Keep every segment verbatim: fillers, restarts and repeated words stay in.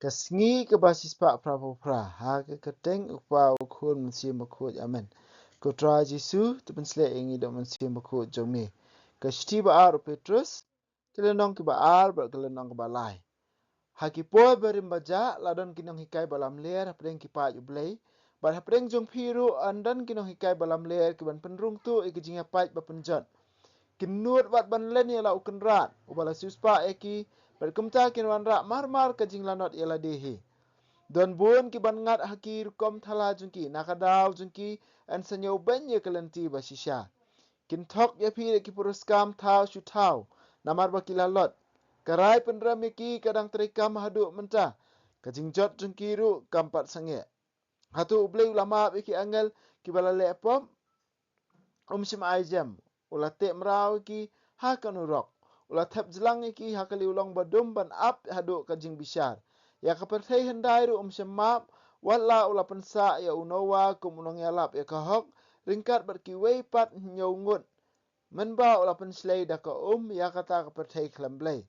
Ka sngi kaba shispah phra phew phra, ha ka kyrteng u Kpa, u Khun, Mynsiem Bakhuid. Amen. Ko Trai Jisu, to pynshlei ïa ngi da u Mynsiem Bakhuid jong me. Ka shithi ba ar u Petrus, ka lynnong kaba ar bad ka lynnong kaba lai. Ha ki por barim bajah la don ki nonghikai balamler hapdeng ki paid U Blei, bad hapdeng jong phi ruh yn don ki nonghikai balamler kiban pynrung tuh ïa ki jingïapait bapynjot. Kin nud wat ban len ïa la u Kynrad uba la siewspah ïa ki, bad kumta kin wanrah marmar ka jinglanot ïa lade hi. Don bun kiban ngat ha ki rukom thala jong ki, na ka daw jong ki yn sa ñiewbeiñ ïa ka lynti bashisha. Kin thok ïa phi da ki puruskam thaw shu thaw, namar ba ki la lot. Ka rai pynrem ïa ki ka dang treikam haduh mynta, ka jingjot jong ki ruh kam pat sangeh. Hato U Blei u la map ïa ki angel kiba la leh pop? Um shym ai jem. U la teh mraw ïa ki ha ka nurok. U la thep jlang ïa ki ha ka liw long badum ban ap haduh ka jingbishar. Ïa ka pyrthei hyndai ruh um shym map, wat la u la pynsah ïa u Noah kum u nongïalap ïa ka hok, ryngkat bad kiwei pat hynñiew ngut. Mynba u la pynshlei da ka um ïa kata ka pyrthei khlem blei.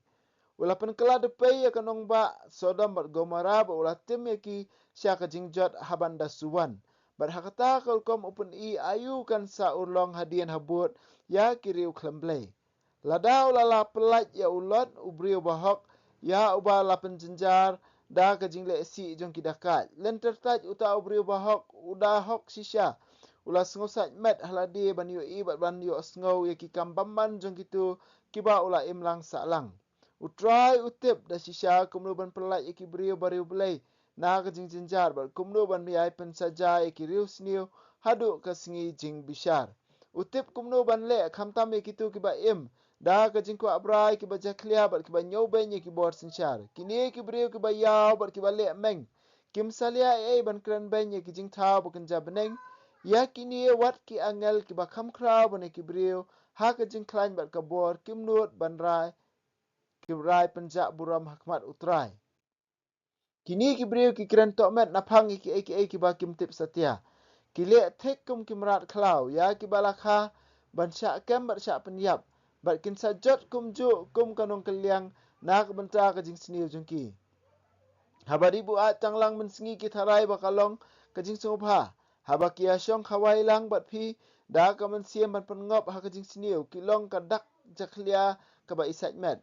U la pynkylla da pei ïa ka nongbah Sodom bad Gomorrah, bad u la tim ïa ki sha ka jingjot haban da suwan. Bad ha kata ka rukom u pyni aïu kan sa urlong hadien habud ïa ki riew khlem blei. Lada u la la pyllait ïa u Lot, u briew bahok, ïa uba la pynjynjar da ka jingleh sih jong ki dakaid. Lynter tait uta u briew bahok, u da hok shisha. U la sngewsait met ha lade ban ïohi bad ban ïohsngew ïa ki kam bymman jong kito kiba u la imlang sahlang. U Trai u tip da shisha kumno ban pyllait ïa ki briew bariewblei na ka jingjynjar bad kumno ban ïai pynsaja ïa ki riewsniew haduh ka sngi jingbishar. U tip kumno ban leh khamtam ïa kito kiba im da ka jingkwah brai, kiba jakhlia bad kiba ñiewbeiñ ïa ki bor synshar. Kine ki briew kiba ïaw bad kiba leh meng kim salia ei ei ban kren beiñ ïa ki jingthaw ba kynja bneng. Ïa kine wat ki angel kiba kham khraw ban ïa ki briew ha ka jingkhlaiñ bad ka bor kim nud ban rai, kim rai pynjah burom ha khmat U Trai. Kine ki briew ki kren tohmet naphang ïa kiei kiei kiba kim tip satia. Ki leh thik kum ki mrad khlaw ïa kiba la kha ban shah kem bad shah pynïap, bad kin sa jot kumjuh kum ka nongkylliang na ka bynta ka jingsniew jong ki. Haba dei buaid tang lang mynsngi ki tharai ba ka long ka jingsngewbha. Haba ki ïashong khawai lang bad phi da ka mynsiem ban pynngop ha ka jingsniew, ki long ka dak jakhlia kaba isait met.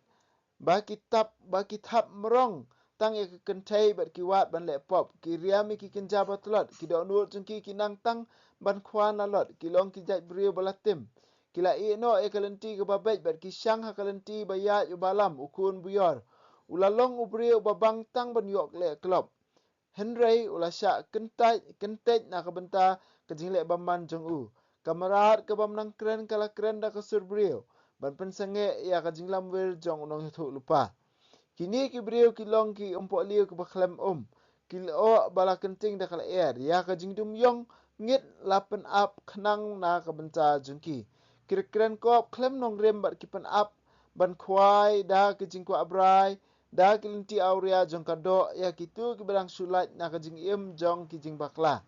Ba ki tap, ba ki thap mrong tang ïa ka kynthei bad ki wad ban leh pop. Ki riam ïa ki kynja ba tlot, ki dohnud jong ki ki nang tang ban khwan lalot, ki long ki jait briew ba la tim. Ki la ïeh noh ïa ka lynti kaba beit bad ki shang ha ka lynti ba ïaid u Balam, u khun buior. U la long u briew uba bang tang ban ïoh leh klop. Hynrei u la shah kyntait, kyntait na ka bynta ka jingleh bymman jong u. Ka mrad ka bym nang kren ka la kren da ka sur briew ban pynsangeh ïa ka jinglamwir jong u nongïathuhlypa. Kine ki briew ki long ki umpohliew kiba khlem um. Ki lyoh ba la kynting da ka lyer, ïa ka jingdum ïong ngit la pynap khnang na ka bynta jong ki. Ki kren kop khlem nongrim bad ki pynap ban khwai da ki jingkwah brai, da ki lynti awria jong ka doh ïa kito kiba dang shu lait na ka jingim jong ki jingbakla.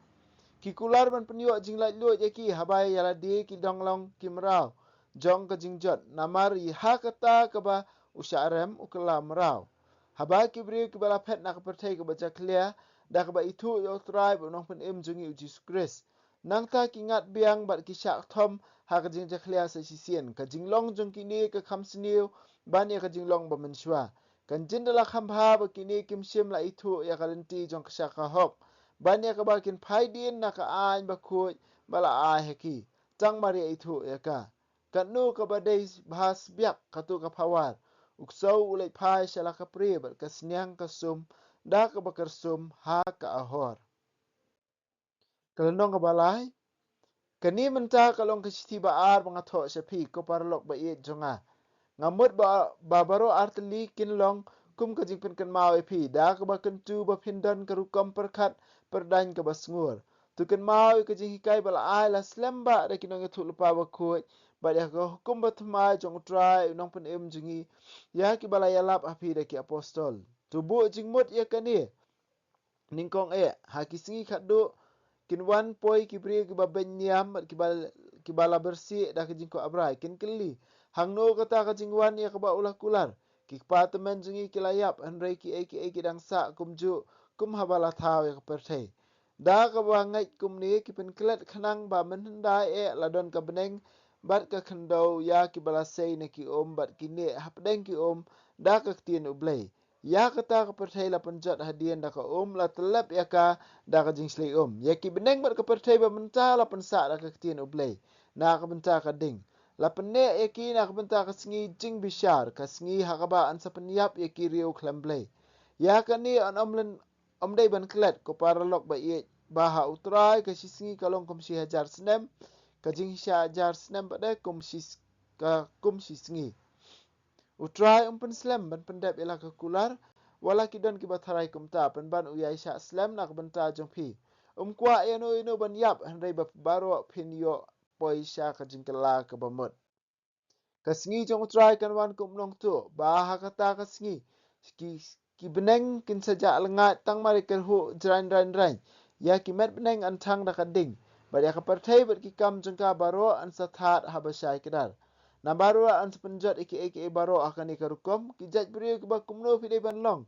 Ki kular ban pynïoh jinglaitluid ïa ki haba ïa lade ki dang long ki mraw jong ka jingjot, namar ïa ha kata kaba u shah rem u kylla mraw. Haba ki briew kiba la phet na ka pyrthei kaba jakhlia da kaba ithuh ïa U Trai bad U Nongpynim jong ngi U Jisu Khrist, nangta ki ngat biang bad ki shah thom ha ka jingjakhlia sa shisien. Ka jinglong jong kine ka kham sniew ban ïa ka jinglong ba mynshuwa. Kan jin da la kham bha ba kine kim shym la ithuh ïa ka lynti jong ka sha ka hok, ban ïa kaba kin phai dien na ka aiñ bakhuid ba la ai ha ki, tang mar ïa ithuh ïa ka. Katno kaba dei bha sbiak kato ka phawar. U ksew u leit phai sha la ka prie bad ka sniang ka sum da kaba kyrsum ha ka ahor. Ka lynnong kaba lai. Kane mynta ka long ka shithi ba ar ba nga thoh sha phi, ko paralok ba ïeit jong nga. Nga mut ba, ba baroh artylli kin long kum ka jingpynkynmaw ïa phi, da kaba kyntu ba phin don ka rukom pyrkhat pyrdaiñ kaba sngur. To kynmaw ïa ka jinghikai ba la ai la slem bha da ki nongïathuhlypa bakhuid, bad ïa ka hukum bathymmai jong U Trai U Nongpynim jong ngi ïa kiba la ïalap ha phi da ki apostol. To buh jingmut ïa kane. Nyngkong eh, ha ki sngi khatduh kin wan poi ki briew kiba beiñ niam bad kiba, kiba la byrsih da ka jingkwah brai, kin kylli, hangno kata ka jingwan ïa kaba u la kular? Ki kpa tymmen jong ngi ki la ïap, hynrei kiei kiei ki dang sah kumjuh kum haba la thaw ïa ka pyrthei. Da kaba ngeit kumne ki pynklet khnang ba mynhyndai eh la don ka bneng bad ka khyndew ïa kiba la sei na ki um bad ki neh hapdeng ki um da ka ktien U Blei. Ïa kata ka pyrthei la pynjot hadien da ka um, la tyllep ïa ka da ka jingshlei um. Ïa ki bneng bad ka pyrthei ba mynta la pynsah da ka ktien U Blei na ka bynta ka ding. La pynneh ïa ki na ka bynta ka sngi jingbishar, ka sngi ha kaba yn sa pynïap ïa ki riew khlem Blei. Ïa kane yn ym lyn ym dei ban klet, ko paralok ba ïeit, ba ha U Trai ka shi sngi ka long kum shi hajar snem, ka jingshi hajar snem pat de kum shi s-, ka kum shi sngi. U Trai um pynslem ban pyndep ïa la ka kular, wat la ki don kiba tharai kumta, pynban u ïai shah slem na ka bynta jong phi. Um kwah ïano ïano ban ïap, hynrei ba baroh phin ïoh poi sha ka jingkylla kaba mut. Ka sngi jong U Trai kan wan kum u nongtuh, ba ha kata ka sngi ki, ki bneng kin sa jah lyngngoh tang mar ïa ka kyrhuh jraiñ raiñ raiñ. Ïa ki met bneng yn thang da ka ding, bad ïa ka pyrthei bad ki kam jong ka baroh yn sa thad haba shai kdar. Namar ruh yn sa pynjot ïa kiei kiei baroh ha kane ka rukom, ki jait briew kiba kumno phi dei ban long,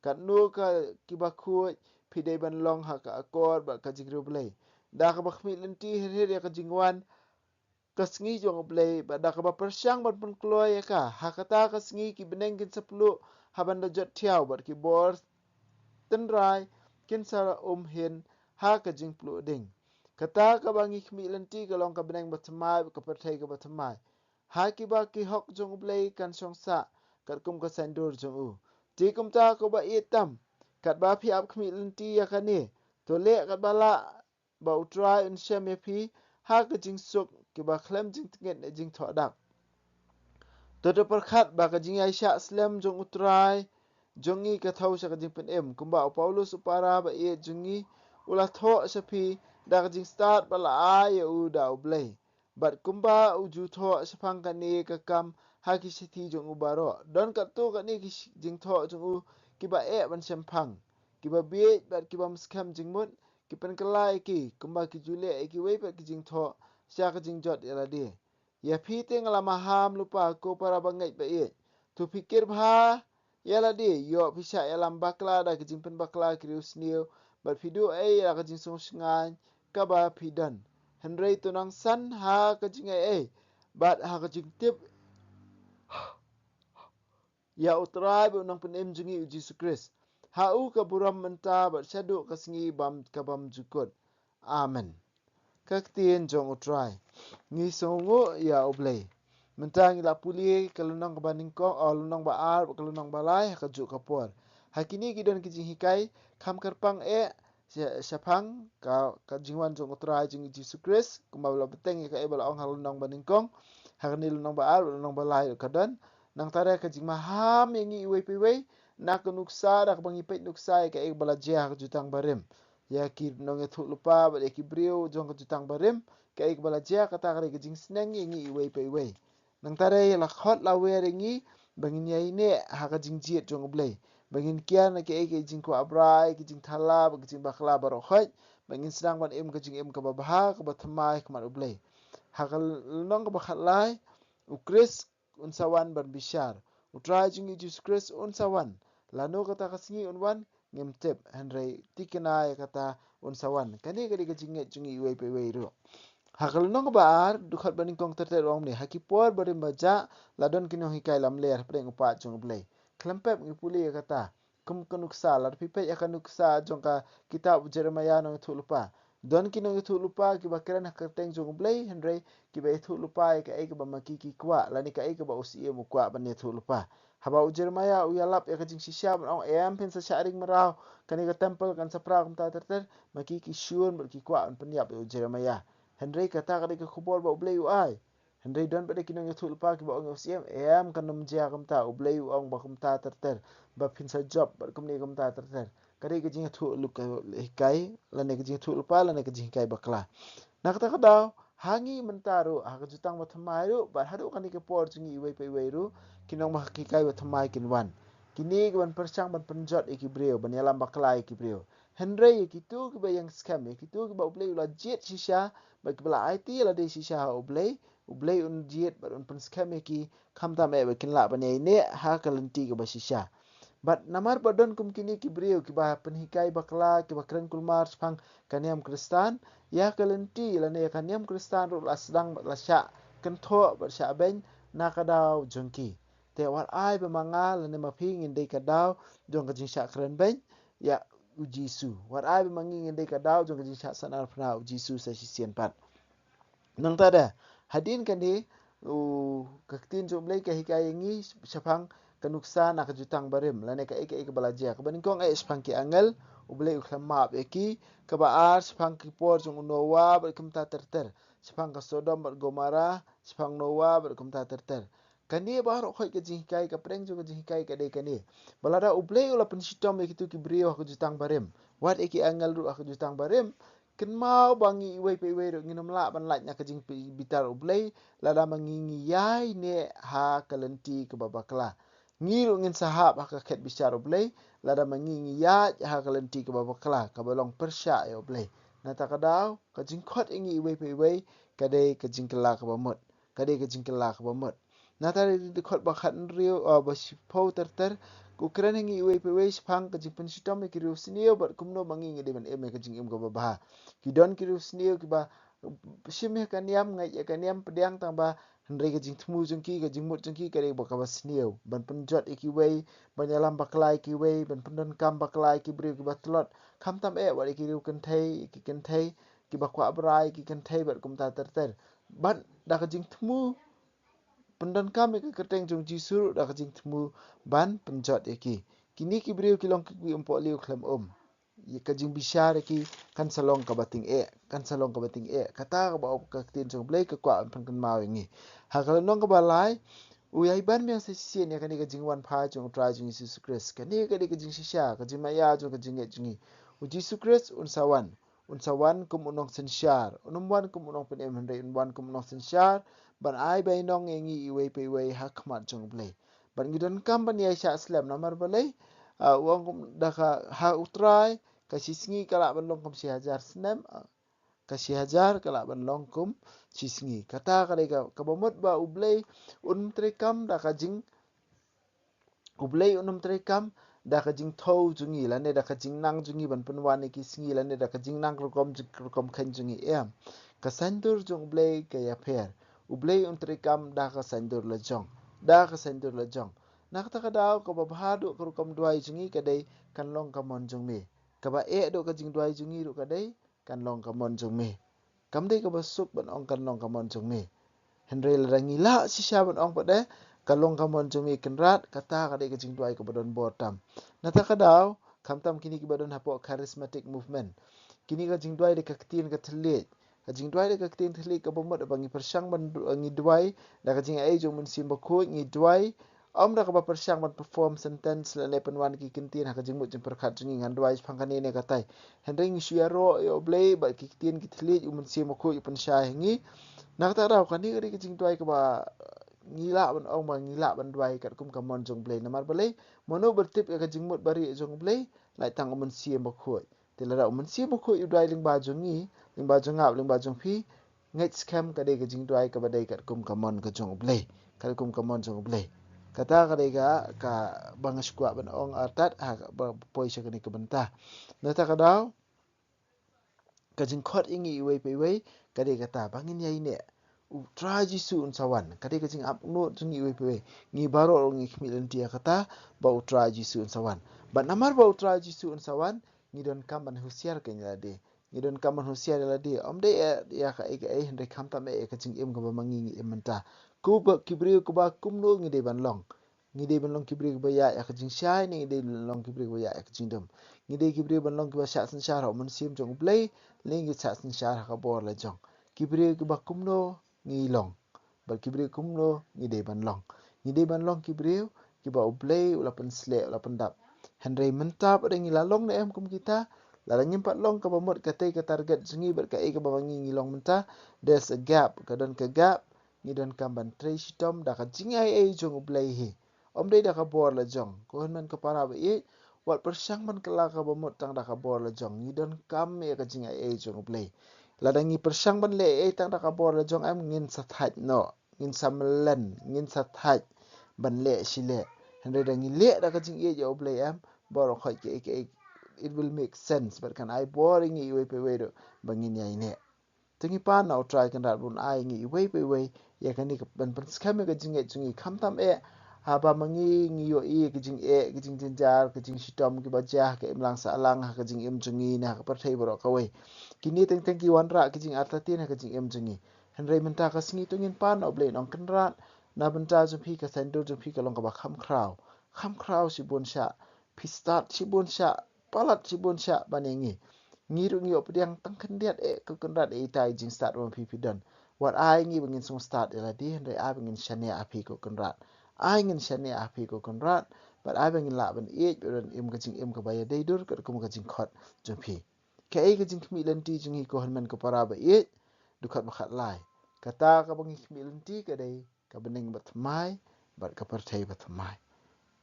katno ka kiba khuid phi dei ban long ha ka akor bad ka jingriewblei. Da kaba khmih lynti hir hir ïa ka jingwan ka sngi jong U Blei, bad da kaba pyrshang ban pynkloi ïa ka. Ha kata ka sngi ki bneng kin sa pluh ha ban da jot thiaw, bad ki bor tynrai kin sa um hin ha ka jingpluh ding. Kata kaba ngi khmih lynti ka long ka bneng ba thymmai, ka pyrthei kaba thymmai, ha kiba ki hok jong U Blei kan shong sah katkum ka saiñdur jong u. Te kumta ko ba ïeit tam, katba phi ap khmih lynti ïa kane, to leh katba lah ba U Trai un shem ïa phi ha ka jingsuk kiba khlem jingtngit ne jingthoh dak. To, to pyrkhat ba ka jingïai shah slem jong U Trai jong ngi ka thew sha ka jingpynim, kumba u Paulus u para ba ïeit jong ngi u la thoh sha phi da ka jingstad ba la ai ïa u da U Blei. Bad kumba u ju thoh shaphang kane ka kam ha ki shithi jong u baroh, don katto katne ki shi-, jingthoh jong u kiba eh ban shemphang, kiba bieit bad kiba skhem jingmut, ki pynkylla ïa ki, kumba ki ju leh ïa kiwei pat ki jingthoh sha ka jingjot ïa lade. Ïa phi te nga la maham lypa, ko para bangeit ba ïeit. To phikir bha ïa lade, ïoh phi shah ïalam bakla da ka jingpynbakla ki riewsniew, bad phi duh ei ïa ka jingsngewsngaiñ kaba phi don. Hynrei to nang san ha ka jingaiei bad ha ka jingtip ïa U Trai bad U Nongpynim jong ngi U Jisu Khrist. Ha u ka burom mynta bad shaduh ka sngi bam ka bym jukut. Amen. Ka ktien jong U Trai. Ngi sngewnguh ïa U Blei. Mynta ngi la pule ka lynnong kaba nyngkong, oh, lynnong ba ar, ka lynnong ba lai, ha kajuh ka por. Ha kine ki don ki jinghikai kham kyrpang eh sha-, shaphang ka, ka jingwan jong U Trai jong ngi Jisu Khrist, kumba la bteng ïa kaei ba la ong ha lynnong ba nyngkong. Ha kane lynnong ba ar, lynnong ba lai ka don. Nangta re ka jingmaham ïa ngi iwei pa iwei na ka nuksa, da kaba ngi peit nuksa ïa kaei ba la jia ha ka jutang barim. Ïa ki nongïathuhlypa bad ïa ki briew jong ka jutang barim, kaei kaba la jia, kata ka dei ka jingsneng ïa ngi iwei pa iwei. Nangta re ïa la khot la wer ïa ngi ba ngin ïaineh ha ka jingjied jong U Blei, ba ngin kiar na kaei kaei jingkwah brai, ki jingthala bad ki jingbakla baroh khoit, ba ngin sdang ban im ka jingim kaba bha, kaba thymmai ha khmat U Blei. Ha ka lynnong kaba khatlai, U Khrist un sa wan ban bishar. U Trai jong ngi Jisu Khrist un sa wan. Lano kata ka sngi un wan, ngim tip, hynrei thikna ïa kata un sa wan. Kane ka dei ka jingngeit jong ngi iwei pa iwei ruh. Ha ka lynnong kaba ar, dkhot ba nyngkong ter ter ong kumne: Ha ki por barim bajah, la don ki nonghikai lamler hapdeng u paid jong U Blei. Khlem pep ngi pule ïa kata. Kum ka nuksa, lada phi peit ïa ka nuksa jong ka kitab u Jeremiah nongïathuhlypa, don ki nongïathuhlypa kiba kren ha ka kyrteng jong U Blei, hynrei kiba ïathuhlypa ïa kaei kaba ma ki ki kwah, lane kaei kaba u siem u kwah ban ïathuhlypa. Haba u Jeremiah u ïalap ïa ka jingshisha ban ong, em, phin sa shah ring mraw, kane ka temple kan sa pra kumta ter ter, ma ki ki shun bad ki kwah ban pynïap ïa u Jeremiah. Hynrei kata ka dei ka khubor ba U Blei u ai. Hynrei don pat de ki nongïathuhlypa kiba ong ïa u siem, em, kan ym jia kumta, U Blei u ong ba kumta ter ter, ba phin sa jop bad kumne kumta ter ter. Ka dei ka jingïathuhlypa, hikai, lane ka jingïathuhlypa, lane ka jinghikai bakla. Na kata ka daw, ha ngi mynta ruh, ha ka jutang ba thymmai ruh, bad haduh kane ka por jong ngi iwei pa iwei ruh, ki nonghikai ba thymmai kin wan. Kine ki ban pyrshang ban pynjot ïa ki briew, ban ïalam bakla ïa ki briew. Hynrei ïa kito kiba ïeng skhem, ïa kito kiba U Blei u la jied shisha, bad kiba la aiti ïa lade shisha ha U Blei, U Blei un jied bad un pynskhem ïa ki, khamtam eh bad kin lah ban ïaineh ha ka lynti kaba shisha. Bad namar ba don kum kine ki briew kiba pynhikai bakla, kiba kren kulmar shaphang ka niam Khristan, ïa ka lynti lane ïa ka niam Khristan ruh la sdang bad la shah kynthoh bad shah beiñ na ka daw jong ki. Te wat ai ba ma nga lane ma phi ngin dei ka daw jong ka jingshah kren beiñ ïa u Jisu. Wat ai ba ma ngi ngin dei ka daw jong ka jingshah sahnarphna u Jisu sa shisien pat. Nangta de, hadien kane, u, ka ktien jong U Blei ka hikai ïa ngi shaphang ka nuksa na ka jutang barim, lane kaei kaei kaba la jia. Kaba nyngkong eh shaphang ki angel, U Blei u khlem map ïa ki, kaba ar shaphang ki por jong u Noah bad kumta ter ter, shaphang ka Sodom bad Gomorrah, shaphang Noah bad kumta ter ter. Kane baroh khoit ka jinghikai, ka pdeng jong ka jinghikai ka dei kane. Ba lada U Blei u la pynshitom ïa kito ki briew ha ka jutang barim, wat ïa ki angel ruh ha ka jutang barim, kynmaw ba ngi iwei pa iwei ruh ngin ym lah ban lait na ka jingbitar U Blei lada ma ngi ngi ïaineh ha ka lynti kaba bakla. Ngi ruh ngin sa hap ha ka khet bishar U Blei lada ma ngi ngi ïaid ha ka lynti kaba bakla, kaba long pyrshah ïa U Blei. Nangta ka daw, ka jingkhot ïa ngi iwei pa iwei ka dei ka jingkylla kaba mut. Ka dei ka jingkylla kaba mut. Nangta dei dkhot ba khathynriew, ah, ba shiphew ter ter, u kren ha ngi iwei pa iwei shaphang ka jingpynshitom ïa ki riewsniew bad kumno ma ngi ngi dei ban im ïa ka jingim kaba bha. Ki don ki riewsniew kiba shim ïa ka niam, ngeit ïa ka niam pdiang, tangba hynrei ka jingthmu jong ki, ka jingmut jong ki ka dei ba kaba sniew, ban pynjot ïa kiwei, ban ïalam bakla ïa kiwei, ban pyndonkam bakla ïa ki briew kiba tlot, khamtam eh wat ïa ki riew kynthei, ïa ki kynthei kiba kwah brai, ïa ki kynthei bad kumta ter ter. Bad da ka jingthmu pyndonkam ïa ka kyrteng jong Jisu ruh da ka jingthmu ban pynjot ïa ki. Kine ki briew ki long kiba ym pop lei khlem um. Ïa ka jingbishar ïa ki kan sa long kaba tyngeh, kan sa long kaba tyngeh. Kata kaba ong ka ktien jong U Blei ka kwah ban pynkynmaw ïa ngi. Ha ka lynnong kaba lai, u ïai ban biang sa shisien ïa kane ka jingwan phai jong U Trai jong ngi Jisu Khrist. Kane ka dei ka jingshisha, ka jingmaïa jong ka jingngeit jong ngi. U Jisu Khrist un sa wan. Un sa wan kum u nongsynshar. Un ym wan kum u nongpynim hynrei un wan kum u nongsynshar, ban ai bainong ïa ngi iwei pa iwei ha khmat jong U Blei. Bad ngi donkam ban ïai shah slem namar balei, ah, u ong kum da ka ha U Trai, ka shisngi ka lah ban long kum shi hajar snem, ah, ka shi hajar ka lah ban long kum shisngi. Kata ka dei ka, kaba mut ba U Blei un treikam da ka jing U Blei un ym treikam da ka jingthew jong ngi, lane da ka jingnang jong ngi ban pynwan ïa ki sngi, lane da ka jingnang rukom, rukom kheiñ jong ngi, em. Ka saiñdur jong U Blei ka ïapher. U Blei un treikam da ka saiñdur la jong. Da ka saiñdur la jong. Na kata ka daw kaba bha duh ka rukom duwai jong ngi ka dei kan long ka mon jong me. Kaba eh duh ka jingduwai jong ngi ruh ka dei kan long ka mon jong me. Kam dei kaba suk ban ong kan long ka mon jong me. Hynrei lada ngi lah shisha ban ong pat de, ka long ka mon jong me Kynrad, kata ka dei ka jingduwai kaba don bor tam. Nangta ka daw, khamtam kine kiba don hapoh charismatic movement. Kine ka jingduwai da ka ktien ka thylliej. Ka jingduwai da ka ktien thylliej kaba mut ba ngi pyrshang ban du-, ngi duwai da ka jingai jong U Mynsiem Bakhuid, ngi duwai ym da kaba pyrshang ban perform sentence lane pynwan ki kyntien ha ka jingmut jingpyrkhat jong ngi, ngan duwai shaphang kane ne katai. Hynrei ngi shu ïaroh ïa U Blei bad ki ktien ki thylliej, U Mynsiem Bakhuid u pynshai ha ngi. Na kata ka daw kane ka dei ka jingduwai kaba ngi lah ban ong ba ngi lah ban duwai katkum ka mon jong U Blei. Namar balei, mano ba tip ïa ka jingmut barieh jong U Blei, lait tang U Mynsiem Bakhuid. Te lada U Mynsiem Bakhuid u duwai lyngba jong ngi, lyngba jong nga, lyngba jong phi, ngeit skhem ka dei ka jingduwai kaba dei katkum ka mon ka jong U Blei, katkum ka mon jong U Blei. Kata ka dei ka, kaba nga shu kwah ban ong artat ha kaba poi sha kane ka bynta. Nangta ka daw, ka jingkhot ïa ngi iwei pa iwei ka dei kata ba ngin ïaineh. U Trai Jisu un sa wan. Ka dei ka jingap nud jong ngi iwei pa iwei. Ngi baroh ruh ngi khmih lynti ïa kata ba U Trai Jisu un sa wan. Bad namar ba U Trai Jisu un sa wan, ngi donkam ban husiar kein ïa lade. Ngi donkam ban husiar ïa lade. Ym dei ïa, ïa kaei kaei hynrei khamtam eh ïa ka jingim kaba ma ngi ngi im mynta. Kumba ki briew kiba kumno ngi dei ban long. Ngi dei ban long ki briew kiba ïaid ïa ka jingshai ne ngi dei ban long ki briew kiba ïaid ïa ka jingdum. Ngi dei ki briew ban long kiba shah synshar ha U Mynsiem jong U Blei, lane ngi shah synshar ha ka bor la jong. Ki briew kiba kumno ngi long. Bad ki briew kumno ngi dei ban long. Ngi dei ban long ki briew kiba U Blei u la pynsleh, u la pyndap. Hynrei mynta pat de ngi la long ne em kum kita, lada ngim pat long kaba mut katei ka target jong ngi bad kaei kaba ma ngi ngi long mynta, there's a gap, ka don ka gap, ngi donkam ban trei shitom da ka jingai ei jong U Blei hi. Ym dei da ka bor la jong. Ko hynmen ko para ba ïeit, wat pyrshang ban kylla kaba mut tang da ka bor la jong. Ngi donkam ïa ka jingai ei jong U Blei. Lada ngi pyrshang ban leh ei tang da ka bor la jong em, ngin sa thait noh, ngin sa mlien, ngin sa thait ban leh shi leh. Hynrei da ngi leh da ka jingïeit ïa U Blei em, bor khot ki, ki, it will make sense, bad kan ai bor ïa ngi iwei pa iwei ruh ba ngin ïai neh. Te ngi pan na U Trai Kynrad ban ai ngi iwei pa iwei ïa kane ka ban pynskhem ïa ka jingngeit jong ngi, khamtam eh haba ma ngi ngi ïohi ka jingeh, ka jingjynjar, ka jingshitom kiba jia ha ka imlang sahlang, ha ka jingim jong ngi ne ha ka pyrthei baroh kawei. Kine teng teng ki wanrah ki jingartatien ha ka jingim jong ngi. Hynrei mynta ka sngi to ngin pan na U Blei Nongkynrad, na bynta jong phi ka saiñdur jong phi ka long kaba kham khraw. Kham khraw shibun shah. Phi stad shibun shah, palat shibun shah ban ïa ngi. Ngi ruh ngi ïoh pdiang tang khyndiat eh ko Kynrad, ïa itai i jingstad ba ma phi phi don. Wat ai ngi ba ngin sngewstad ïa lade, hynrei ai ba ngin shaniah ha phi ko Kynrad. Ai ngin shaniah ha phi ko Kynrad, bad ai ba ngin lah ban ïeit, bad ban im ka jingim kaba ïadei dur katkum ka jingkhot jong phi. Kaei ka jingkhmih lynti jong ngi ko hynmen ko para ba ïeit? Dkhot ba khatlai. Kata kaba ngi khmih lynti ka dei ka bneng bathymmai bad ka pyrthei bathymmai.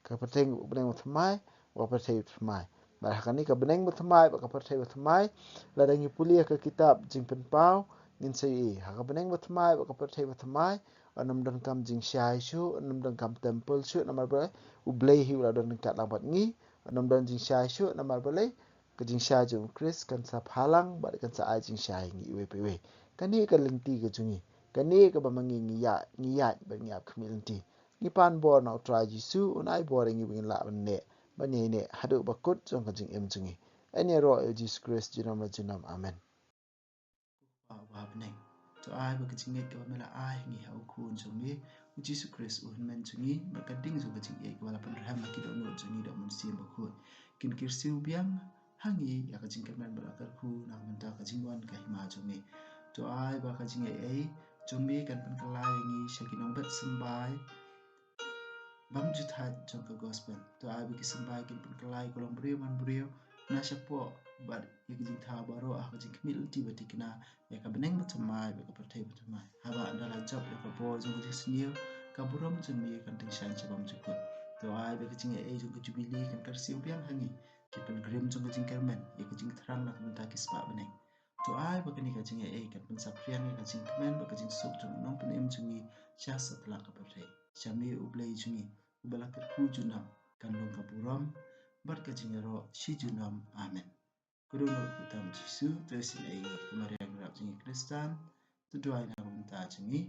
Ka pyrthei, bneng bathymmai, ka pyrthei bathymmai. Bad ha kane ka bneng bathymmai bad ka pyrthei bathymmai, lada ngi pule ha ka kitab Jingpynpaw, ngin sa ïohi ha ka bneng bathymmai bad ka pyrthei bathymmai, yn ym donkam jingshai shuh, yn ym donkam temple shuh, namar balei? U Blei hi u la don ryngkat lang bad ngi. Yn ym don jingshai shuh, namar balei? Ka jingshai jong U Khrist kan sa phalang bad kan sa ai jingshai ïa ngi iwei pa iwei. Kane ka lynti ka jong ngi. Kane kaba ma ngi ngi ïa, ngi ïa, bad ngi ïa khmih lynti. Ngi pan bor na U Trai Jisu, un ai bor ïa ngi ba ngin lah ban neh, ban ïai neh haduh ba kut jong ka jingim jong ngi. Yn ïaroh ïa U Jisu Khrist junom la junom. Amen. Ko Kpa uba ha bneng, to ai ba ka jingngeit kaba me la ai ha ngi ha U Khun jong me U Jisu Khrist u hynmen jong ngi, bad ka ding jong ka jingïeit kaba la pynrhem ha ki dohnud jong ngi da U Mynsiem Bakhuid, kin kyrsiew biang ha ngi ïa ka jingkyrmen bad la kyrkhu na ka bynta ka jingwan ka hima jong me. To ai ba ka jingaiei jong me kan pynkylla ïa ngi sha ki nongbet symbai bymjuthaid jong ka gospel. To ai ba ki symbai kin pynkylla ïa ka longbriew manbriew na shapoh bad ïa ka jingthaw baroh ha ka jingkhmih lynti ba thikna ïa ka bneng bathymmai bad ka pyrthei bathymmai. Haba ynda la jop ïa ka bor jong ka jingsniew, ka burom jong me kan tyngshaiñ sha bymjukut. To ai ba ka jingaiei jong ka jubili kan kyrsiew biang ha ngi, ki pilgrim jong ka jingkyrmen, ïa ka jingthrang na ka bynta ki spah bneng. To ai ba kane ka jingaiei kan pynsaphriang ïa ka jingkmen bad ka jingsuk jong u Nongpynim jong ngi sha satlak ka pyrthei. Sha me U Blei jong ngi uba la kyrkhu junom, kan long ka burom bad ka jingïaroh shi junom. Amen. Ko Dohnud Kpu Tam Jisu, to isynei ïa ngi. Ko Maria Nongrep jong ngi Khristan, to duwai na ka bynta jong ngi.